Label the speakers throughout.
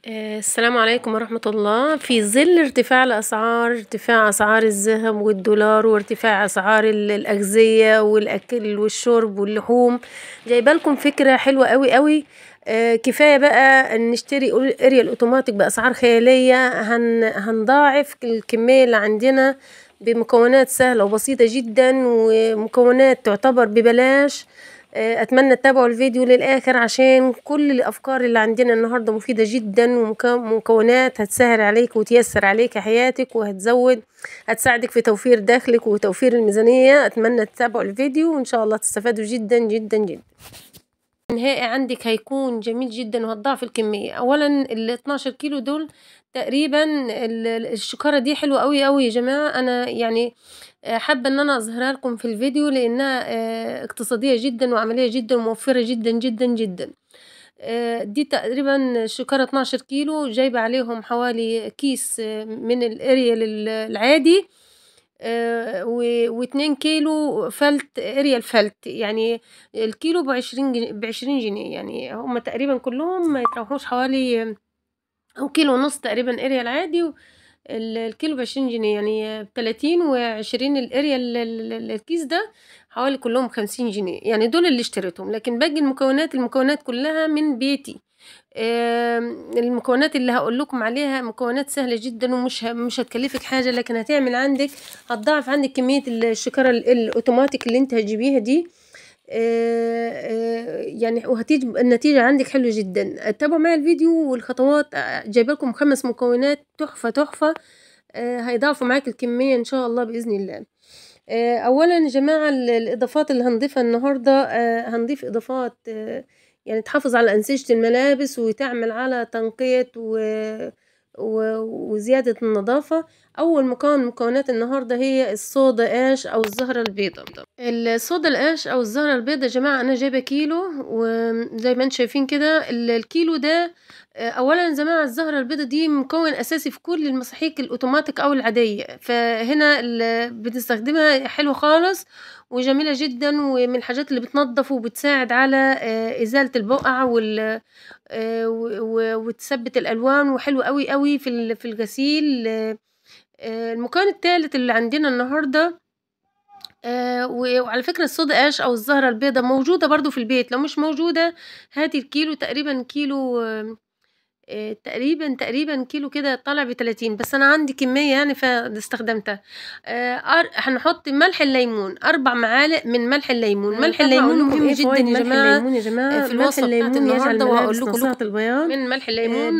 Speaker 1: السلام عليكم ورحمة الله. في ظل ارتفاع الأسعار، ارتفاع أسعار الذهب والدولار وارتفاع أسعار الأغذية والأكل والشرب واللحوم، جايبه لكم فكرة حلوة قوي قوي. كفاية بقى ان نشتري اريال اوتوماتيك بأسعار خيالية. هنضاعف الكمية اللي عندنا بمكونات سهلة وبسيطة جدا، ومكونات تعتبر ببلاش. اتمنى تتابعوا الفيديو للاخر عشان كل الافكار اللي عندنا النهارده مفيدة جدا، ومكونات هتسهل عليك وتيسر عليك حياتك، وهتزود هتساعدك في توفير دخلك وتوفير الميزانية. اتمنى تتابعوا الفيديو وان شاء الله تستفادوا جدا جدا جدا. النهائي عندك هيكون جميل جدا وهتضاعف الكمية. اولا ال 12 كيلو دول تقريبا، الشكاره دي حلوة قوي قوي يا جماعة. انا يعني حابة ان انا اظهرها لكم في الفيديو لانها اقتصادية جدا وعملية جدا وموفره جدا جدا جدا. دي تقريبا الشكاره 12 كيلو، جايبه عليهم حوالي كيس من الاريال العادي، و2 كيلو فلت اريال فلت، يعني الكيلو ب20 جنيه، يعني هما تقريبا كلهم ما يتراوحوش حوالي او كيلو ونص تقريبا اريال عادي، الكيلو ب20 جنيه، يعني 30 و20 الاريال الكيس ده حوالي كلهم 50 جنيه، يعني دول اللي اشتريتهم. لكن باقي المكونات كلها من بيتي. المكونات اللي هقول لكم عليها مكونات سهلة جدا ومش مش هتكلفك حاجة، لكن هتعمل عندك، هتضاعف عندك كمية الشكاره الاوتوماتيك اللي انت هتجيبيها دي. يعني وهتيجي النتيجة عندك حلوة جدا. تابعوا معايا الفيديو والخطوات، جايبه لكم 5 مكونات تحفة تحفة، هيضاعفوا معاك الكمية ان شاء الله باذن الله. اولا يا جماعة الاضافات اللي هنضيفها النهارده، هنضيف اضافات يعني تحافظ على انسجة الملابس وتعمل على تنقية وزيادة النظافة. اول مكون من مكونات النهارده هي الصودا آش او الزهرة البيضاء. الصودا الآش او الزهرة البيضاء يا جماعة انا جايبه كيلو، وزي ما انتم شايفين كده الكيلو ده. اولا يا جماعة الزهرة البيضاء دي مكون اساسي في كل المساحيق الاوتوماتيك او العادية، فهنا بنستخدمها حلو خالص وجميلة جدا، ومن الحاجات اللي بتنظف وبتساعد على ازالة البقع وتثبت الالوان، وحلو قوي قوي في الغسيل. المكون الثالث اللي عندنا النهارده، وعلى فكرة الصودا آش او الزهرة البيضاء موجودة برضو في البيت، لو مش موجودة هاتي الكيلو، تقريبا كيلو، تقريبا كيلو كده طالع ب30، بس انا عندي كمية يعني فاستخدمتها. هنحط ملح الليمون، 4 معالق من ملح الليمون. ملح الليمون مهم جدا يا جماعة في الوصفة بتاعت النهارده، وهقول لكم
Speaker 2: البياض
Speaker 1: من ملح الليمون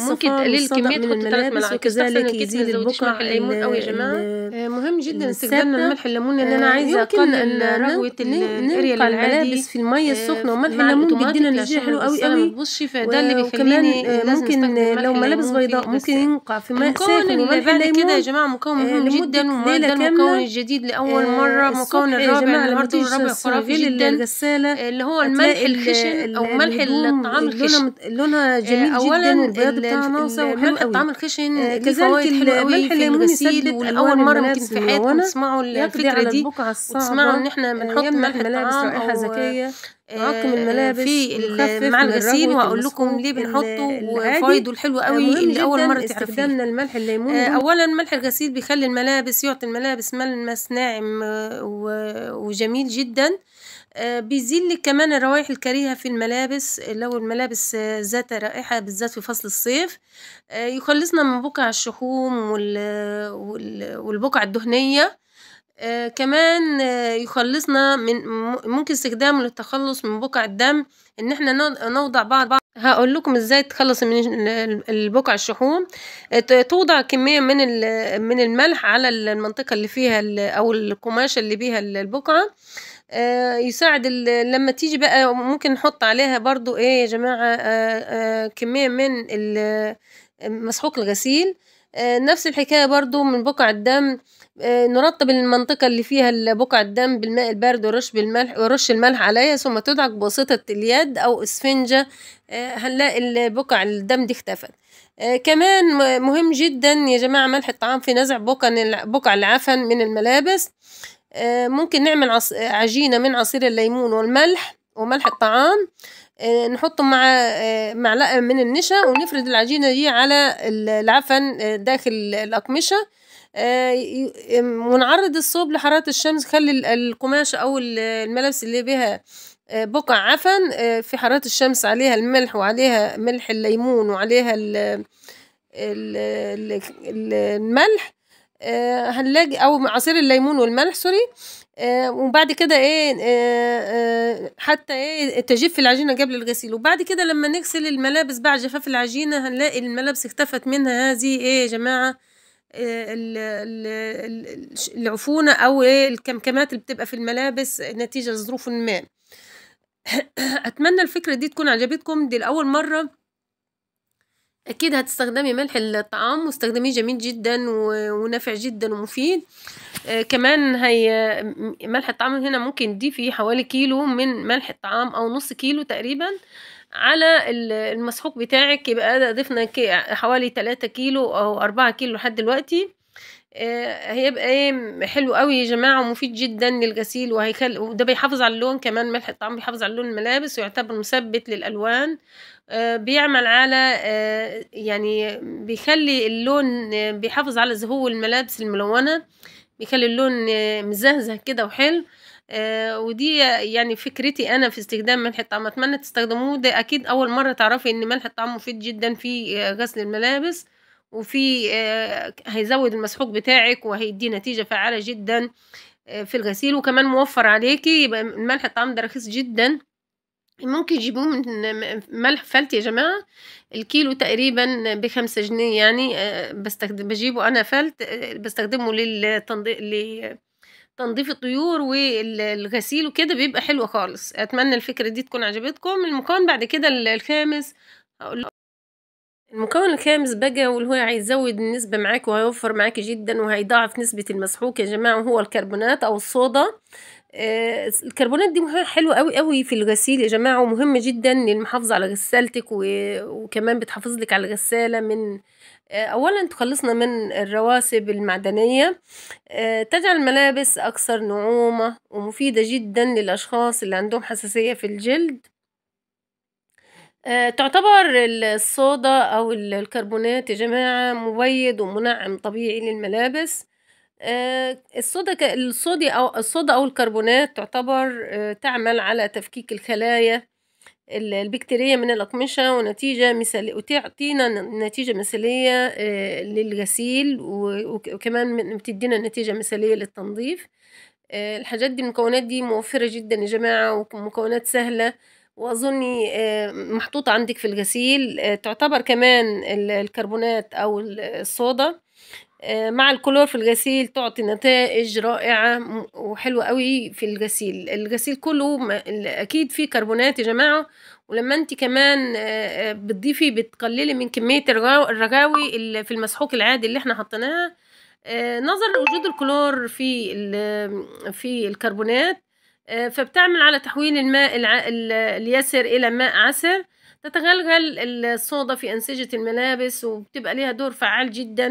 Speaker 1: ممكن تقلل الكمية، تحط 3 ملاعق،
Speaker 2: وكذلك يزيل البقع
Speaker 1: ملح الليمون قوي يا جماعة. مهم جدا استخدامنا ملح الليمون، لان انا عايزه اقلل رغوه الاريال العادي
Speaker 2: في المية السخنة، وملح الليمون بيدينا نتيجة حلوة قوي قوي.
Speaker 1: بصي، فده اللي بيخليني
Speaker 2: ممكن لو ملابس بيضاء ممكن ينقع في ماء ساخن وملح الليمون
Speaker 1: كده يا جماعة. مكون مهم جدا، وده المكون الجديد لاول مرة، مكون الرابع النهارده، الرابع خرافي جدا
Speaker 2: الغسالة
Speaker 1: اللي هو الملح الخشن او ملح الطعام الخشن.
Speaker 2: لونها جميل جدا والبياض بتاعها ناصع وحلو قوي.
Speaker 1: الطعام الخشن
Speaker 2: كذلك
Speaker 1: ملح الليمون يثبت، واول مرة ممكن في حياتكم تسمعوا الفكرة دي، وتسمعوا ان احنا بنحط ملح
Speaker 2: الملابس رائحة زكية، يعقم الملابس
Speaker 1: في مع الغسيل، وهقول لكم ليه بنحطه وفايده الحلوة قوي اللي اول مرة تعرفوه.
Speaker 2: استخدامنا الملح الليمون،
Speaker 1: اولا ملح الغسيل بيخلي الملابس، يعطي الملابس ملمس ناعم وجميل جدا. بيزيل لك كمان الروائح الكريهة في الملابس، لو الملابس ذات رائحة بالذات في فصل الصيف. يخلصنا من بقع الشحوم والبقع الدهنية. كمان يخلصنا من، ممكن استخدامه للتخلص من بقع الدم، ان احنا نوضع بعض، هقول لكم ازاي تخلص من البقع الشحوم. توضع كمية من الملح على المنطقة اللي فيها او القماشة اللي بيها البقعة. يساعد لما تيجي بقى، ممكن نحط عليها برضو ايه يا جماعة، كمية من مسحوق الغسيل. نفس الحكاية برضو من بقع الدم، نرطب المنطقة اللي فيها بقع الدم بالماء البارد ورش بالملح، ورش الملح عليها، ثم تدعك بواسطة اليد أو اسفنجة. هنلاقي بقع الدم دي اختفت. كمان مهم جدا يا جماعة ملح الطعام في نزع بقع العفن من الملابس. ممكن نعمل عجينة من عصير الليمون والملح وملح الطعام.
Speaker 2: نحطه مع معلقة من النشا، ونفرد العجينة دي على العفن داخل الأقمشة، ونعرض الثوب لحرارة الشمس. خلي القماش أو الملابس اللي بها بقع عفن في حرارة الشمس، عليها الملح وعليها ملح الليمون وعليها الملح، هنلاقي او عصير الليمون والملح sorry. وبعد كده ايه حتى ايه تجف العجينة قبل الغسيل. وبعد كده لما نغسل الملابس بعد جفاف العجينة هنلاقي الملابس اختفت منها هذه ايه يا جماعة العفونه او ايه الكمكمات اللي بتبقى في الملابس نتيجة لظروف ما. اتمنى الفكرة دي تكون عجبتكم. دي لاول مرة اكيد هتستخدمي ملح الطعام، واستخدميه جميل جدا ونافع جدا ومفيد. كمان هي ملح الطعام هنا ممكن تضيفي حوالي كيلو من ملح الطعام او نص كيلو تقريبا على المسحوق بتاعك، يبقى ضفنا حوالي 3 كيلو او 4 كيلو لحد دلوقتي. هيبقى ايه حلو قوي يا جماعة ومفيد جدا للغسيل، وهيخلي وده بيحافظ على اللون كمان. ملح الطعام بيحافظ على لون الملابس ويعتبر مثبت للالوان. بيعمل على يعني بيخلي اللون، بيحافظ على زهو الملابس الملونة، بيخلي اللون مزهزه كده وحلو. ودي يعني فكرتي انا في استخدام ملح الطعام، اتمنى تستخدموه. ده اكيد اول مرة تعرفي ان ملح الطعام مفيد جدا في غسل الملابس، وفي هيزود المسحوق بتاعك وهيدي نتيجة فعالة جدا في الغسيل، وكمان موفر عليكي. يبقى ملح الطعام ده رخيص جدا، ممكن تجيبوه من ملح فلت يا جماعة، الكيلو تقريبا ب5 جنيه يعني. بستخدم بجيبه انا فلت، بستخدمه لتنظيف الطيور والغسيل وكده، بيبقى حلو خالص. اتمنى الفكرة دي تكون عجبتكم. المكون بعد كده الخامس، هقول المكون الخامس بقى واللي هو هيزود النسبة معاك وهيوفر معاك جدا وهيضاعف نسبة المسحوق يا جماعة، وهو الكربونات او الصودا. الكربونات دي حلوة قوي قوي في الغسيل يا جماعة، ومهمة جدا للمحافظة على غسالتك، وكمان بتحافظ لك على الغسالة من اولا تخلصنا من الرواسب المعدنية، تجعل الملابس اكثر نعومة ومفيدة جدا للاشخاص اللي عندهم حساسية في الجلد. تعتبر الصودا او الكربونات يا جماعة مبيض ومنعم طبيعي للملابس. الصودا او الكربونات تعتبر تعمل على تفكيك الخلايا البكتيرية من الأقمشة، ونتيجة مثالية، وتعطينا نتيجة مثالية للغسيل، وكمان بتدينا نتيجة مثالية للتنظيف. الحاجات دي المكونات دي موفرة جدا يا جماعة، ومكونات سهلة، واظني محطوطة عندك في الغسيل. تعتبر كمان الكربونات او الصودا مع الكلور في الغسيل تعطي نتائج رائعة وحلوة قوي في الغسيل. الغسيل كله اكيد فيه كربونات يا جماعة، ولما انت كمان بتضيفي بتقللي من كمية الرغاوي اللي في المسحوق العادي اللي احنا حطيناها. نظرا لوجود الكلور في الكربونات، فبتعمل على تحويل الماء اليسر إلى ماء عسر. تتغلغل الصودا في أنسجة الملابس، وبتبقى ليها دور فعال جدا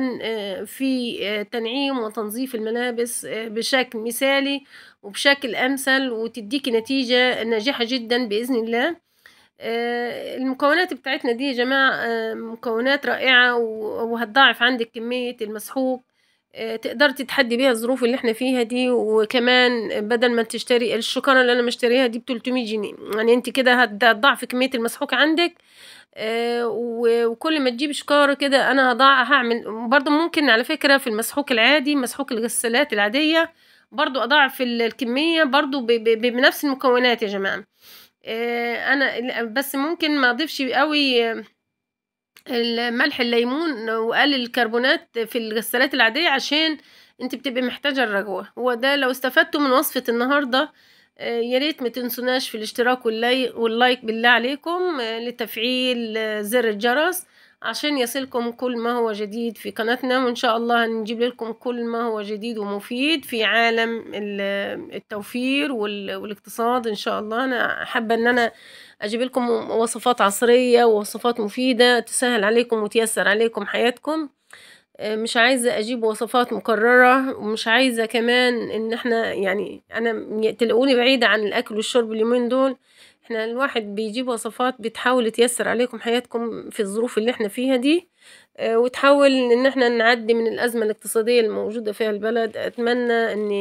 Speaker 2: في تنعيم وتنظيف الملابس بشكل مثالي وبشكل أمثل، وتديكي نتيجة ناجحة جدا بإذن الله. المكونات بتاعتنا دي يا جماعة مكونات رائعة، وهتضاعف عندك كمية المسحوق، تقدر تتحدي بيها الظروف اللي احنا فيها دي. وكمان بدل ما تشتري الشكاره اللي انا مشتريها دي ب 300 جنيه، يعني انت كده هتضاعف كمية المسحوق عندك. وكل ما تجيب شكاره كده انا هعمل برضو، ممكن على فكرة في المسحوق العادي، مسحوق الغسالات العادية، برضو اضاعف الكمية برضو بنفس المكونات يا جماعة. انا بس ممكن ما اضيفش قوي الملح الليمون وقلل الكربونات في الغسالات العادية عشان انت بتبقي محتاجة الرغوة. هو ده. لو استفدتوا من وصفة النهاردة يا ريت ما تنسوناش في الاشتراك وال like بالله عليكم، لتفعيل زر الجرس عشان يصلكم كل ما هو جديد في قناتنا، وان شاء الله هنجيب لكم كل ما هو جديد ومفيد في عالم التوفير والاقتصاد ان شاء الله. انا حابة ان انا اجيب لكم وصفات عصرية ووصفات مفيدة تسهل عليكم وتيسر عليكم حياتكم. مش عايزة اجيب وصفات مكررة، ومش عايزة كمان ان احنا يعني انا تلاقوني بعيدة عن الاكل والشرب اليومين دول، احنا الواحد بيجيب وصفات بتحاول تيسر عليكم حياتكم في الظروف اللي احنا فيها دي، وتحاول ان احنا نعدي من الازمة الاقتصادية الموجودة فيها البلد. اتمنى ان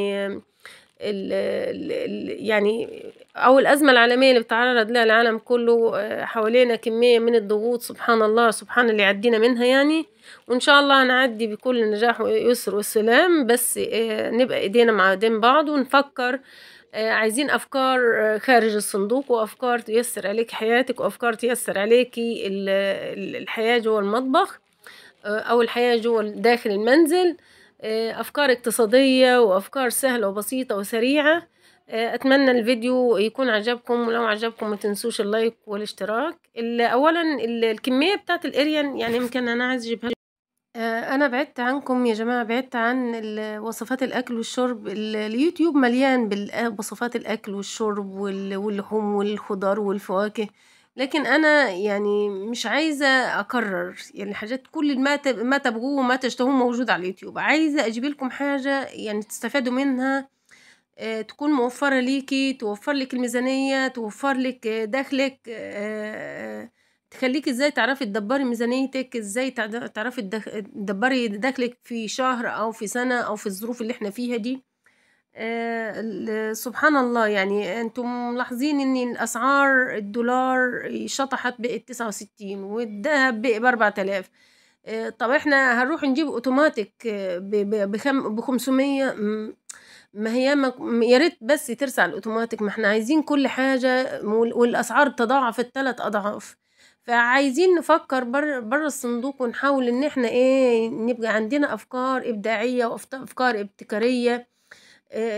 Speaker 2: ال ال يعني او الازمة العالمية اللي بتعرض لها العالم كله، حوالينا كمية من الضغوط، سبحان الله، سبحان اللي عدينا منها يعني، وان شاء الله هنعدي بكل نجاح ويسر والسلام. بس نبقى ايدينا مع ايدين بعض ونفكر، عايزين افكار خارج الصندوق، وافكار تيسر عليك حياتك، وافكار تيسر عليكي الحياة جوه المطبخ، او الحياة جوه داخل المنزل، افكار اقتصادية وافكار سهلة وبسيطة وسريعة. اتمنى الفيديو يكون عجبكم، ولو عجبكم ما تنسوش ال like والاشتراك. اولا الكمية بتاعت الاريان، يعني يمكن انا عايز اجيبها. انا بعدت عنكم يا جماعة، بعدت عن وصفات الاكل والشرب. اليوتيوب مليان بوصفات الاكل والشرب واللحوم والخضار والفواكه، لكن انا يعني مش عايزه اكرر يعني حاجات، كل ما تبغوه وما تشتهوه موجود على اليوتيوب. عايزه اجيب لكم حاجة يعني تستفادوا منها، تكون موفره ليكي، توفر لك الميزانية، توفر لك دخلك، تخليكي ازاي تعرفي تدبري ميزانيتك، ازاي تعرفي تدبري دخلك في شهر او في سنة او في الظروف اللي احنا فيها دي. سبحان الله، يعني انتم ملاحظين ان الاسعار الدولار شطحت بقت 69، والذهب بقى ب4000. طب احنا هنروح نجيب اوتوماتيك ب500، ما هي يا ريت بس ترسى على الاوتوماتيك، ما احنا عايزين كل حاجة، والاسعار تضاعفت 3 اضعاف. فعايزين نفكر بره الصندوق، ونحاول ان احنا ايه، نبقى عندنا افكار ابداعية وافكار ابتكاريه،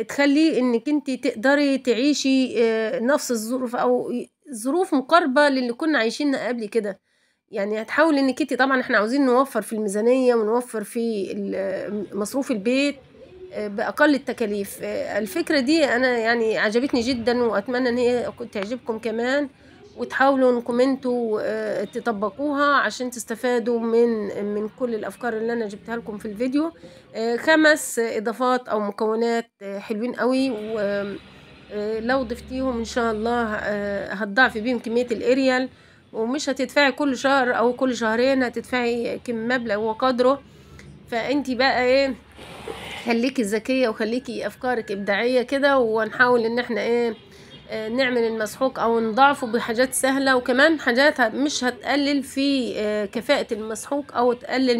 Speaker 2: تخلي انك انت تقدري تعيشي نفس الظروف او ظروف مقاربة للي كنا عايشينها قبل كده. يعني هتحاول انك انت، طبعا احنا عاوزين نوفر في الميزانية ونوفر في مصروف البيت باقل التكاليف. الفكرة دي انا يعني عجبتني جدا، واتمنى ان هي تعجبكم كمان، وتحاولوا انكم انتوا تطبقوها عشان تستفادوا من كل الافكار اللي انا جبتها لكم في الفيديو. 5 اضافات او مكونات حلوين قوي، ولو ضفتيهم ان شاء الله هتضاعفي بيهم كمية الاريال، ومش هتدفعي كل شهر او كل شهرين، هتدفعي كم مبلغ وقدره. فانتي بقى ايه، خليكي ذكية وخليكي افكارك ابداعية كده، ونحاول ان احنا ايه نعمل المسحوق او نضاعفه بحاجات سهلة، وكمان حاجات مش هتقلل في كفاءة المسحوق او تقلل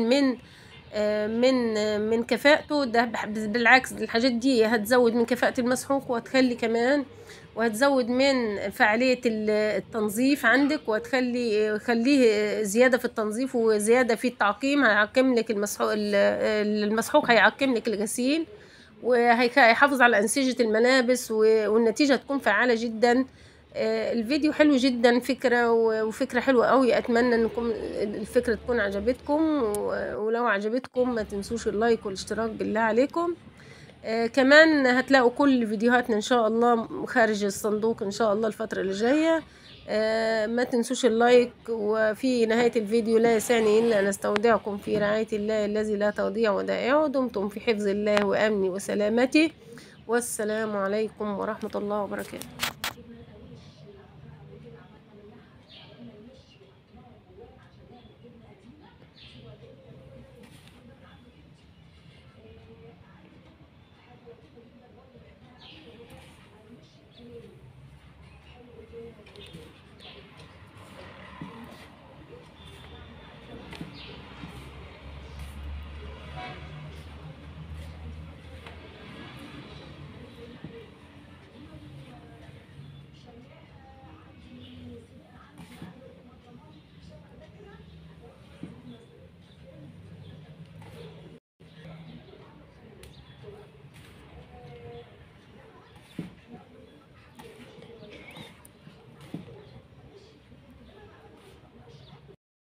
Speaker 2: من كفاءته. ده بالعكس، الحاجات دي هتزود من كفاءة المسحوق، وهتخلي كمان وهتزود من فعالية التنظيف عندك، وهتخلي خليه زيادة في التنظيف وزيادة في التعقيم. هيعقم لك المسحوق، هيعقم لك الغسيل، وهيحافظ على أنسجة الملابس، والنتيجة تكون فعالة جدا. الفيديو حلو جدا، فكرة وفكرة حلوة قوي. أتمنى أنكم الفكرة تكون عجبتكم، ولو عجبتكم ما تنسوش ال like والاشتراك بالله عليكم. كمان هتلاقوا كل فيديوهاتنا إن شاء الله خارج الصندوق إن شاء الله الفترة اللي جاية. ما تنسوش ال like. وفي نهاية الفيديو لا يسعني إلا أن أستودعكم في رعاية الله الذي لا تضيع ودائعه. دمتم في حفظ الله وأمنه وسلامته، والسلام عليكم ورحمة الله وبركاته.